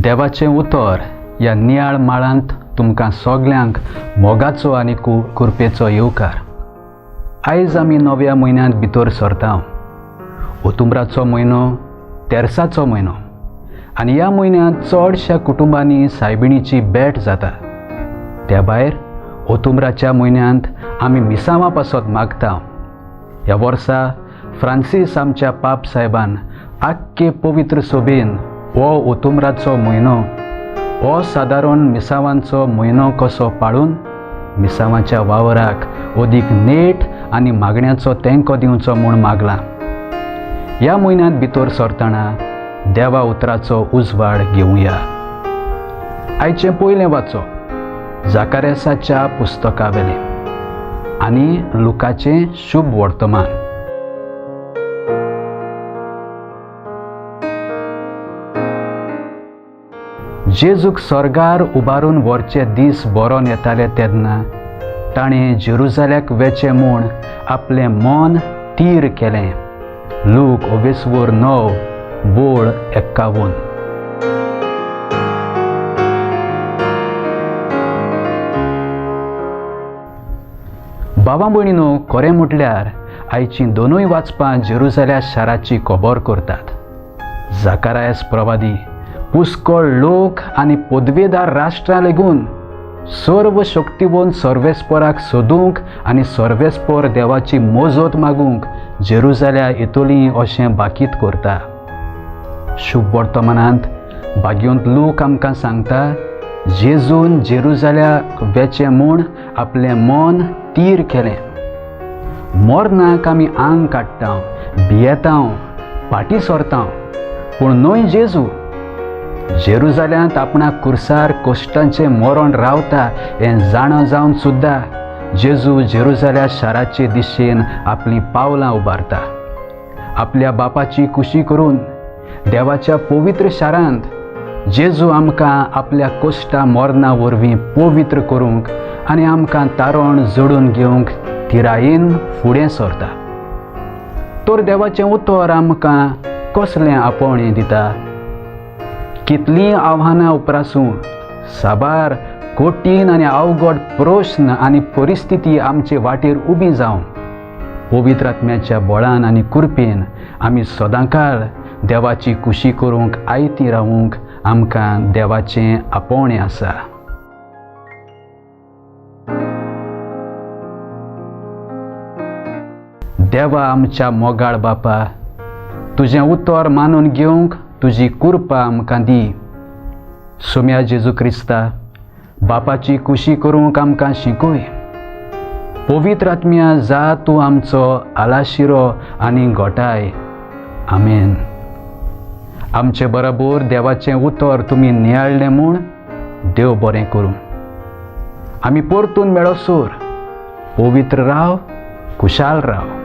देवाचें उतर ह्या नियाळ माळांत तुमकां सगल्यांक मोगाचो आनी कुरपेचो येवकार. आयज आमी नव्या म्हयन्यांत भितर सरता. ओतुंबराचो म्हयनो तेरसाचो म्हयनो आनी ह्या म्हयन्यांत चडश्या कुटुंबांनी सायबिणीची भेट जाता. त्या भायर ओतुंबराच्या म्हयन्यांत आमी मिसांवा पासत मागता. ह्या वर्सा फ्रांसीस आमच्या पाप साहेबान आख्खे पवित्र सोबेन हो ओतुंबराचो म्हयनो हो सादारण मिसावांचो म्हयनो कसो पाळून मिसावांच्या वावराक अदीक नेट आनी मागण्याचो तेंको दिवचो म्हूण मागला. ह्या म्हयन्यांत भितर सरतना देवा उतराचो उजवाड घेवया. आयचें पयलें वाचो जाकारेसाच्या पुस्तका वेलें आनी लुकाचें शुभ वर्तमान. जेजूक स्वर्गार उबारून व्हरचे दीस बरोवन येताले तेन्ना ताणें जेरुजाल्याक वेचें म्हूण आपलें मन तीर केलें. लूक ओवेसवर 9 बोळ 51. बाबा भयणीनो, खरें म्हटल्यार आयचीं दोनूय वाचपां जेरुजाल्या शाराची खबर करतात. जाकारायस प्रवादी पुष्कळ लोक आनी पदवेदार राष्ट्रां लेगून सर्व शक्तिवंत सर्वेस्पराक सोदूंक आनी सर्वेस्पर देवाची मोजत मागूंक जेरुजाल्या येतली अशें बाकीत करता. शुभ वर्तमानांत भाग्योंत लोक आमकां सांगता जेजून जेरुजाल्याक वेचें म्हूण आपलें मन तीर केलें. मरणाक आमी आंग काडटा, भियेता, फाटीं सरता, पूण न्हय जेजू. जेरुजाल्यांत आपणाक कुर्सार कश्टांचें मरण रावता हें जाणा जावन सुद्दां जेजू जेरुजाल्या शाराचे दिशेन आपलीं पावलां उबारता. आपल्या बापाची कुशी करून देवाच्या पवित्र शारांत जेजू आमकां आपल्या कश्टां मरणा वरवीं पवित्र करूंक आनी आमकां तारण जोडून घेवंक थिरायेन फुडें सरता. तर देवाचें उतर आमकां कसलें आपोवणें दिता? कितलीं आव्हानां उपरासून साबार कठीण आनी अवघड प्रश्न आनी परिस्थिती आमचे वाटेर उबी जावन पवित्र आत्म्याच्या बळान आनी कृपेन आमी सदांकाळ देवाची कुशी करूंक आयती रावूंक आमकां देवाचें आपोवणें आसा. देवा आमच्या मोगाळ बापा, तुजें उतर मानून घेवंक तुजी कृपा आमकां दी. सोम्या जेजू क्रिस्ता, बापाची कुशी करूंक आमकां शिकय. पवित्र आत्म्या जा तूं आमचो आलाशिरो आनी गोठाय. आमेन. आमचे बरोबर देवाचें उतर तुमी नियाळ्ळें म्हूण देव बरें करूं. आमी परतून मेळोसर पवित्र राव, खुशाल राव.